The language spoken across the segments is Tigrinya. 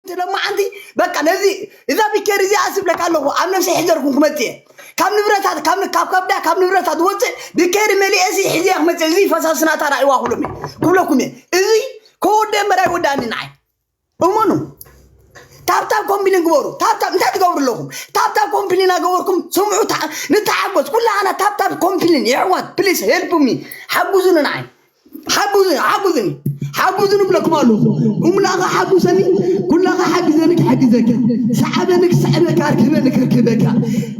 ስለማዓንቲ በቃ ነዚ እዛ ቢኬር እዚኣ ስብለካ ኣለኹ ኣብ ነፍሰይ ሕዘርኩም ክመፅእ እየ። ካብ ንብረታት ካብ ካብ ከብዳ ካብ ንብረታት ዝወፅእ ቢኬር መሊኤሲ ሕዝያ ክመፅእ እዚ ፈሳስናታ ራእይዋ ክብሎም እየ ክብለኩም እየ። እዚ ከወደ እምበር ኣይወዳእኒ ንዓይ እመኑ። ታብታብ ኮምፕሊን ግበሩ። ታብታብ እንታይ ትገብሩ ኣለኹም? ታብታብ ኮምፕሊን ኣገበርኩም ስምዑ ንተሓጎስ ኩላና ታብታብ ኮምፕሊን የሕዋት ፕሊስ ሄልፕ ሚ ሓጉዙኒ ንዓይ ሓጉዙ ሓጉዙኒ ሓጉዙኒ ብለኩም ኣለኹ። ኩላኻ ሓጉሰኒ ኩላኻ ሓግዘኒ ክሕግዘካ ሰዓበኒ ክስዕበካ ርክበኒ ክርክበካ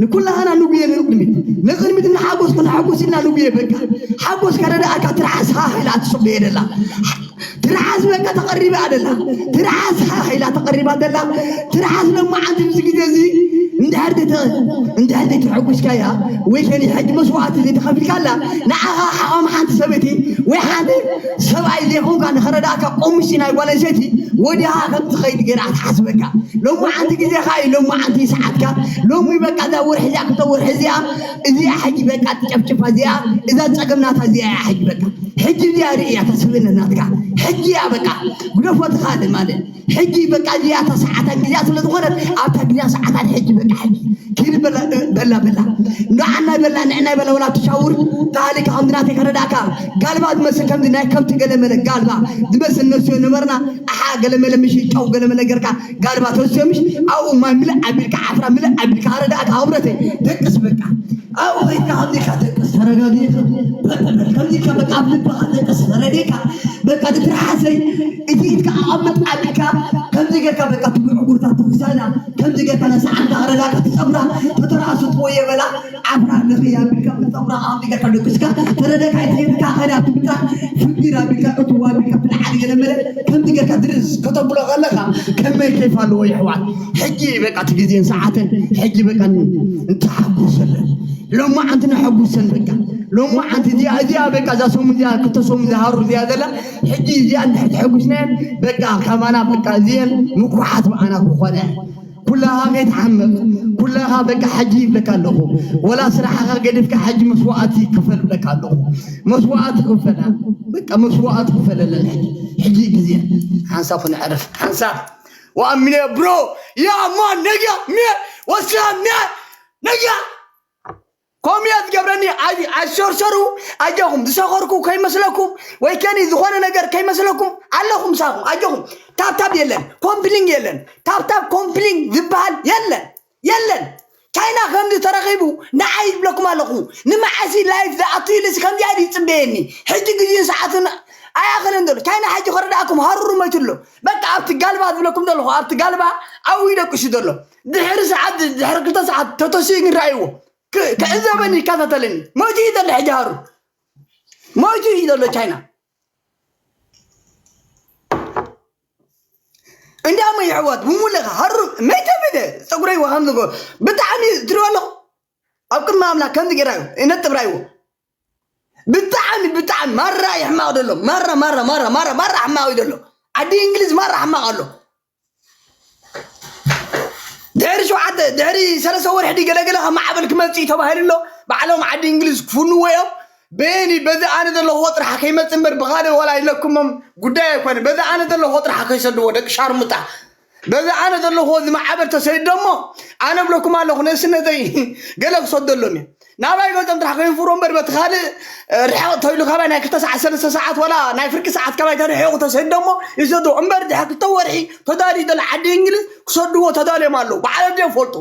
ንኩላኻና ንጉየ ንቕድሚት ንቕድሚት እናሓጎስኩ ንሓጎስ ኢልና ንጉየ በቃ ሓጎስ ከረዳእካ ትርዓስ ሃ ኢላ ትስበየ ደላ ትርዓስ በቃ ተቐሪባ ደላ ትርዓስ ሃ ኢላ ተቐሪባ ደላ ትርዓስ ለማዓንቲ ብዚ ግዜ እዚ እንድሕር ዘይተ- እንድሕር ዘይተሐጉስካያ ወይ ከኒ ሕጂ መስዋዕቲ ዘይተኸፊልካላ ንዓኻ ሓቆም ሓንቲ ሰበይቲ ወይ ሓንቲ ሰብኣይ ዘይኮንካ ንኸረዳእካ ቆምሲ ናይ ጓል ኣንስተይቲ ወዲኻ ከም ትኸይድ ገይራ ትሓስበካ ሎማዓንቲ ግዜኻ እዩ ሎማዓንቲ ሰዓትካ ሎሚ በቃ እዛ ወርሒ እዚኣ ክልተ ወርሒ እዚኣ እዚኣ ሕጂ በቃ ትጨፍጭፋ እዚኣ እዛ ፀገም ናታ እዚኣ እያ ሕጂ በቃ ሕጂ እዚኣ ርእያ ተስብነት ናትካ ሕጂ እያ በቃ ግደፎ ትኻል ማለት ሕጂ በቃ እዚኣ እታ ሰዓታን ግዜኣ ስለ ዝኾነት ኣብታ ግዜኣ ሰዓታን ሕጂ በቃ ሕጂ ኪድ በላ በላ በላ ንዓና በላ ንዕና በላ ወላ ትሻውር ታሃሊካ ከምዚ ናተይ ከረዳእካ ጋልባ ዝመስል ከምዚ ናይ ከብቲ ገለመለ ጋልባ ዝመስል ነስዮ ነበርና ኣሓ ገለመለ ምሽ ጨው ገለመለ ገርካ ጋልባ ተስዮ ምሽ ኣብኡ ማይ ምልእ ኣቢልካ ዓፍራ ምልእ ኣቢልካ ከረዳእካ ህብረተይ ደቅስ በቃ ኣብኡ ኸይድካ ከምዚ ኢልካ ደቅስ ተረጋጊእካ በቃ ከምዚ ኢልካ በቃ ኣብ ልብኻ ደቅስ ተረዲእካ በቃ ትትርሓሰይ እቲ ኢድካ ኣቐምጥ ኣቢልካ ከምዚ ጌርካ በቃ ትምዕጉርታ ትኽሳና ከምዚ ጌርካ ነሳዓንካ ረዳእካ ትጸምራ ተተራእሱ ጥወየ በላ ዓፍራ ንኽይ ኣቢልካ ትጸምራ ከምዚ ጌርካ ደቅስካ ተረደካ እቲ ኢድካ ኸዳ ትብልካ ፍንጊር ኣቢልካ እትዋ ኣቢልካ ብላዕሊ ገለመለ ከምዚ ጌርካ ድርስ ከተብሎ ከለኻ ከመይ ኬፍ ኣለዎ ይሕዋት ሕጂ በቃ እቲ ግዜን ሰዓትን ሕጂ በቃ እንተሓጉሰለን ሎማዓንቲ ነሐጉሰን በቃ ሎማዓንቲ እዚኣ እዚኣ በቃ እዛ ሰሙን እዚኣ ክልተ ሰሙን ዝሃሩ እዚኣ ዘላ ሕጂ እዚኣ እንድሕር ተሐጉስናየን በቃ ካባና በቃ እዚአን ምኩሓት ብኣና ክኾነ ኩላኻ ከይትሓምቕ ኩላኻ በቃ ሕጂ ይብለካ ኣለኹ ወላ ስራሕኻ ገዲፍካ ሕጂ መስዋእቲ ክፈል ብለካ ኣለኹ መስዋእቲ ክፈላ በቃ መስዋእቲ ክፈለለን ሕጂ ሕጂ ግዜ ሓንሳብ ክነዕርፍ ሓንሳብ ወኣሚነ ብሮ ያማ ነጋ ሚያ ወስላም ሚያ ነጋ ከምኡ እያ ዝገብረኒ ኣይሸርሸሩ ኣጆኹም ዝሰኸርኩ ከይመስለኩም ወይ ከኒ ዝኾነ ነገር ከይመስለኩም ኣለኹም ሳኹም ኣጆኹም ታብታብ የለን ኮምፕሊንግ የለን ታብታብ ኮምፕሊንግ ዝበሃል የለን የለን ቻይና ከምዚ ተረኺቡ ንዓይ ዝብለኩም ኣለኹ ንመዓሲ ላይፍ ዝኣቱ ኢልስ ከምዚኣ ድዩ ይፅበየኒ ሕጂ ግዜን ሰዓትን ኣይኣኸለን ዘሎ ቻይና ሕጂ ከረዳእኩም ሃሩሩ መይቱ ኣሎ በቃ ኣብቲ ጋልባ ዝብለኩም ዘለኹ ኣብቲ ጋልባ ኣብኡ ይደቅሱ ዘሎ ድሕሪ ሰዓት ድሕሪ ክልተ ሰዓት ተተሲኡ ግን ረኣይዎ ክዕዘበኒ ይከታተለኒ ሞይቱ እዩ ዘሎ ሕጂ ሃሩ ሞይቱ እዩ ዘሎ ቻይና እንዲያሞ ይሕዋት ብሙለኻ ሃሩ መይተ መይተ ፀጉረይ ወሃም ዝጎ ብጣዕሚ ትሪኦ ኣለኹ ኣብ ቅድሚ ኣምላክ ከምዚ ገይራ እዩ ነጥብ ራይዎ ብጣዕሚ ብጣዕሚ ማራ ይሕማቕ ዘሎ ማራ ማራ ማራ ማራ ማራ ሕማቕ እዩ ዘሎ ዓዲ እንግሊዝ ማራ ሕማቕ ኣሎ ድሕሪ ሸውዓተ ድሕሪ ሰለስተ ወርሒ ድዩ ገለገለ ካብ ማዕበል ክመፅእ እዩ ተባሂሉ ኣሎ ባዕሎም ዓዲ እንግሊዝ ክፍንዎ እዮም በየኒ በዚ ኣነ ዘለኹዎ ጥራሕ ከይመፅእ እምበር ብኻልእ ዋላ ይለኩሞም ጉዳይ ኣይኮነ በዚ ኣነ ዘለኹዎ ጥራሕ ከይሰድዎ ደቂ ሻርሙጣ በዚ ኣነ ዘለኹዎ እዚ ማዕበል ተሰይዶ እሞ ኣነ ብለኩም ኣለኹ ንእስነተይ ገለ ክሰደሎም እየ ናባይ ገጾም ጥራሕ ከይንፍሮ እምበር በቲ ካልእ ርሕቕ ተይሉ ካባይ ናይ ክልተ ሰዓት ሰለስተ ሰዓት ወላ ናይ ፍርቂ ሰዓት ካባይ ተርሒቑ ተሰዶ እሞ ይሰዶ እምበር ድሕሪ ክልተ ወርሒ ተዳልዩ ዘሎ ዓዲ እንግሊዝ ክሰድዎ ተዳልዮም ኣለዉ። ባዕሎም ድዮም ፈልጡ።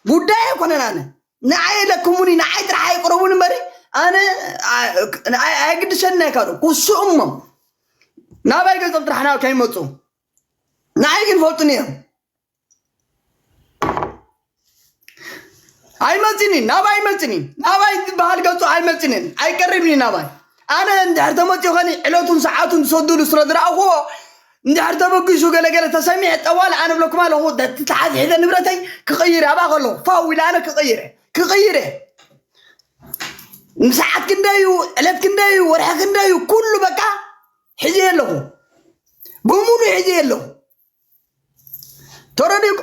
ጉዳይ ኣይኮነን ኣነ ንዓይ የለክሙኒ ንዓይ ጥራሕ ኣይቅረቡኒ እምበሪ ኣነ ኣየግድሰኒ ኣይካዶ ክስእሞም ናባይ ገጾም ጥራሕ ናብ ከይመፁ ንዓይ ግን ፈልጡኒ እዮም። ኣይመፅኒ ናባይ ኣይመፅኒ ናባይ ዝበሃል ገፁ ኣይመፅንን ኣይቀርብኒ ናባይ ኣነ እንድሕር ተመፅኡ ከኒ ዕለቱን ሰዓቱን ዝሰዱሉ ስለ ዝረኣኹዎ እንድሕር ተበጊሱ ገለገለ ተሰሚዐ ጠዋል ኣነ ብለኩም ኣለኹ ተሓዝሒዘ ንብረተይ ክቕይር ኣባ ከለኹ ፋው ኢለ ኣነ ክቕይረ ክቕይረ ሰዓት ክንደዩ ዕለት ክንደዩ ወርሒ ክንደዩ ኩሉ በቃ ሕዜ ኣለኹ ብሙሉ ሕዜ ኣለኹ ተረዲእኩ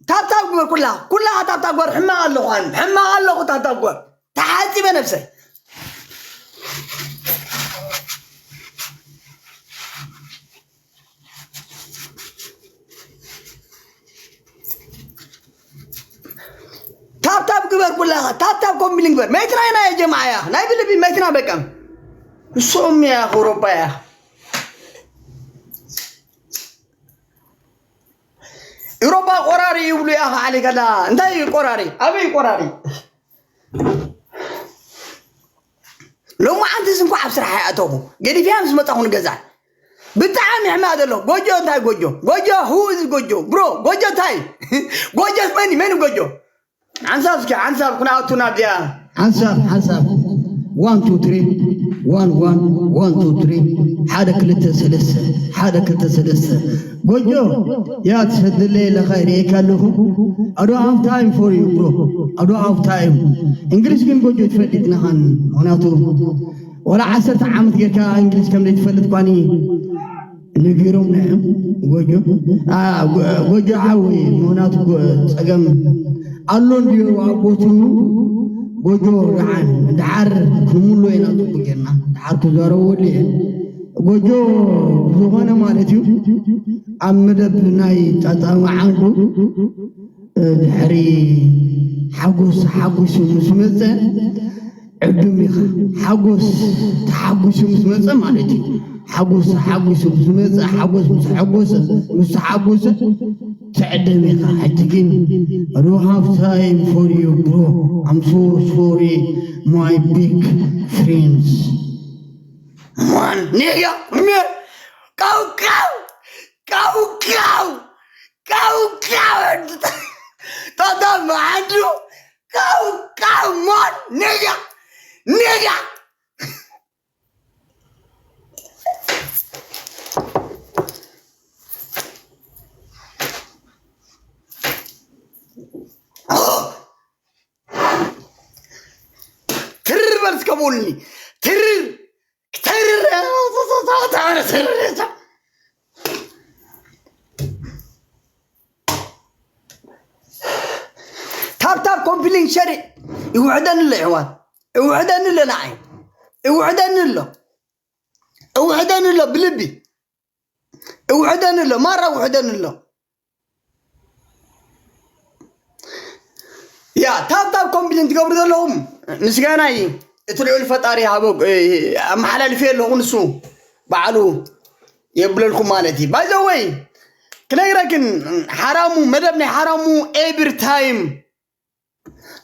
ታብታብ ግበር ኩላ ኩላ ታብታብ ግበር ሕማቕ ኣለኹ ኣነ ሕማቕ ኣለኹ ታብታብ ግበር ተሓፂበ ነብሰይ ብላኻ ታብታብ ኮምቢ ሊንክ በር መይትና ኢና የጀማዓ እያ ናይ ብልቢ መይትና በቀም እሶም እያ ኣውሮፓ እያ ኤውሮፓ ቆራሪ ይብሉ እያ ከዓሊ ከላ እንታይ እዩ ቆራሪ ኣበይ እዩ ቆራሪ ሎማዓንትስ እንኳ ኣብ ስራሕ ኣይኣተኹ ገዲፍያ ምስ መጣኹ ንገዛ ብጣዕሚ ሕማቅ ዘሎ ጎጆ እንታይ ጎጆ ጎጆ who is ጎጆ bro ጎጆ እንታይ ጎጆ መን መን ጎጆ ሓንሳብ እስኪ ሓንሳብ ክነኣቱ ናብዚኣ ሓንሳብ ሓንሳብ one two three one one one two three ሓደ ክልተ ሰለስተ ሓደ ክልተ ሰለስተ ጎጆ ያ ትሰድለይ ኣለኻ ይርእየካ ኣለኹ I don't have time for you bro I don't have time እንግሊዝ ግን ጎጆ ትፈልጥ ነኻን ምክንያቱ ወላ ዓሰርተ ዓመት ጌርካ እንግሊዝ ከም ዘይትፈልጥ ባኒ ነጊሮም ናይ ጎጆ ጎጆ ሓወይ ምክንያቱ ጸገም ኣሎ እንድዮ ኣብ ቦትኡ ጎጆ ደሓን ደሓር ክንምሎ ኢና ጽቡቅ ጌርና ደሓር ክዛረበሉ እየ ጎጆ ዝኾነ ማለት እዩ ኣብ መደብ ናይ ጣጣ መዓንዱ ድሕሪ ሓጎስ ሓጒሱ ምስ መፀ ዕዱም ኢኻ ሓጎስ ተሓጒሱ ምስ መፀ ማለት እዩ ሓጎስ ተሓጒሱ ምስ መፀ ሓጎስ ምስ ሓጎሰ ምስ ተሓጎሰ ትዕደም ኢኻ ሕጂ ግን I don't have time for you bro I'm so sorry my big friends ማን ኔጋ ሜ ካው ካው ካው ካው ካው ካው ጣጣ መዓንዱ ካው ካው ማን ኔጋ ኔጋ ትርር በል እስከ በሉኒ ትርር ተርር ተርር ታብታብ ኮምፕሊን ሸሪ ይውሕደኒ ኣሎ ይሕዋት ይውሕደኒ ኣሎ ንዓይ ይውሕደኒ ኣሎ እውሕደኒ ኣሎ ብልቢ እውሕደኒ ኣሎ ማራ እውሕደኒ ኣሎ ያ ታብታብ ኮምፕሊን ትገብሩ ዘለኹም ምስጋናይ እቲ ልዑል ፈጣሪ ሃበ ኣመሓላልፈ ኣለኹ ንሱ ባዕሉ የብለልኩም ማለት እዩ ባይዘወይ ክነግረክን ሓራሙ መደብ ናይ ሓራሙ every time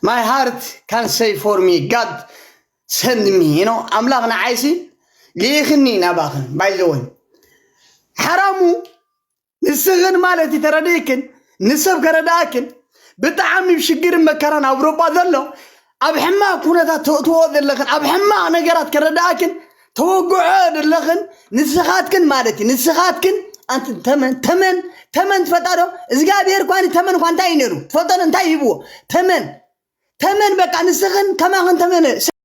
my heart can say for me God send me you know ኣምላኽ ንዓይሲ ልኢኽኒ ናባኽን ባይዘወይ ሓራሙ ንስኽን ማለት እዩ ተረድእክን ንሰብ ከረዳእክን ብጣዕሚ ሽግርን መከራን ኣውሮጳ ዘሎ ኣብ ሕማቅ ኩነታት ተእትዎ ዘለኽን ኣብ ሕማቅ ነገራት ከረዳእክን ተወግዖ ዘለኽን ንስኻትክን ማለት እዩ ንስኻትክን ኣንቲ ተመን ተመን ተመን ትፈጣዶ እግዚኣብሔር ኳኒ ተመን ኳ እንታይ እዩ ነሩ ትፈልጦ እንታይ ይህብዎ ተመን ተመን በቃ ንስኽን ከማኽን ተመን